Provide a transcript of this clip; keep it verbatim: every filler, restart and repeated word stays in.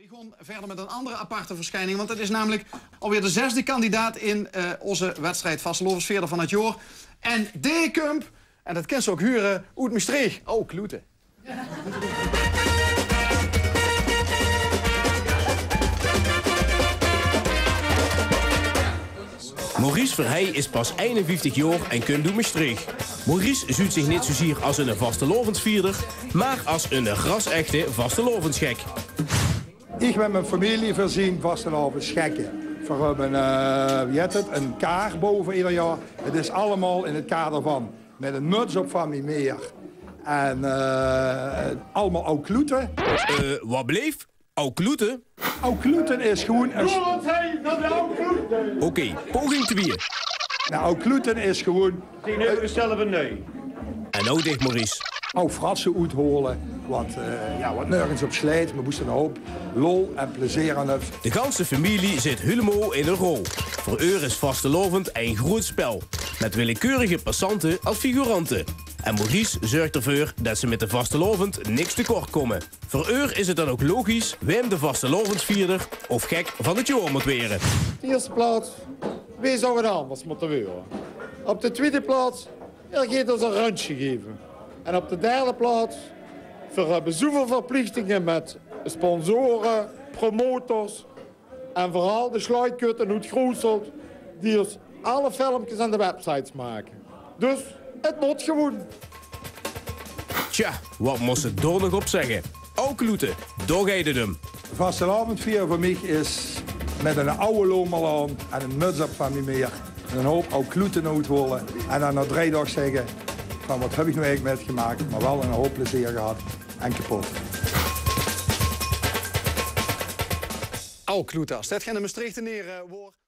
We gaon wiejer mit ein anger aparte versjiening, want het is namelik alweer de zesde kandidaat in eh, ózze wedstrijd Vastelaovesvierder van het jaor. En dae kump, en det kins se ouk hure, oet Mestreech. Aw kloete. Maurice Verhey is pas einenvieftig jaor en kump oet Mestreech. Maurice zuut zich neet zoezier as eine vastelaovesvierder, mer as eine ras-echte vastelaovesgek. Ich mit mien femilie, veer zien vastelaovesgekke. Veer höbbe, eh, wie hèt het, ein kar bouwe ieder jaor. Het is allemaol in het kader van, mit ein muts op van mien meer. En eh, allemaol aw kloete. Eh, waat bleef? Aw kloete? Aw kloete is gewoen ein... Oké, poging twieë. Nou, aw kloete is gewoen... En now dich, Maurice. Aw fratse oethaole, waat, eh, ja, waat nörges op sleit. Mer moeste ein houp lol en plezeer aan höbbe. De ganse femilie zit hielemaol in de rol. Veur eur is vastelaovend ein groet spel, mit willekeurige passante as figurante. En Maurice zörg d'rveur det ze mit de vastelaovend niks te kort kómme. Veur eur is het dan ouk logisch waem de vastelaovesvierder of gek van het jaor mót waere. Op de ierste plaats, wae zouw het anders mótte waere? Op de twieëde plaats, er geit ós ein rundsje gaeve. En op de derde plaats, veer höbbe zoeväöl verplichtinge mit sponsore, promotors en veural de sjlaaikut oet Groeselt die ós alle filmkes en de websites make. Dus, het mót gewoen. Tja, waat mós se dao nog op zègke? Aw kloete, dao geit het um. Vastelaovend viere veur mich is mit eine awwe lommel aan en ein muts op van mien meer. En ein houp aw kloete oethaole. En dan nao drie daag zègke van: waat höb ich now eigelik mitgemaak? Mer waal ein houp plezeer gehad en kepot. Aw kloete, as det geine Mestreechteneer eh, waor.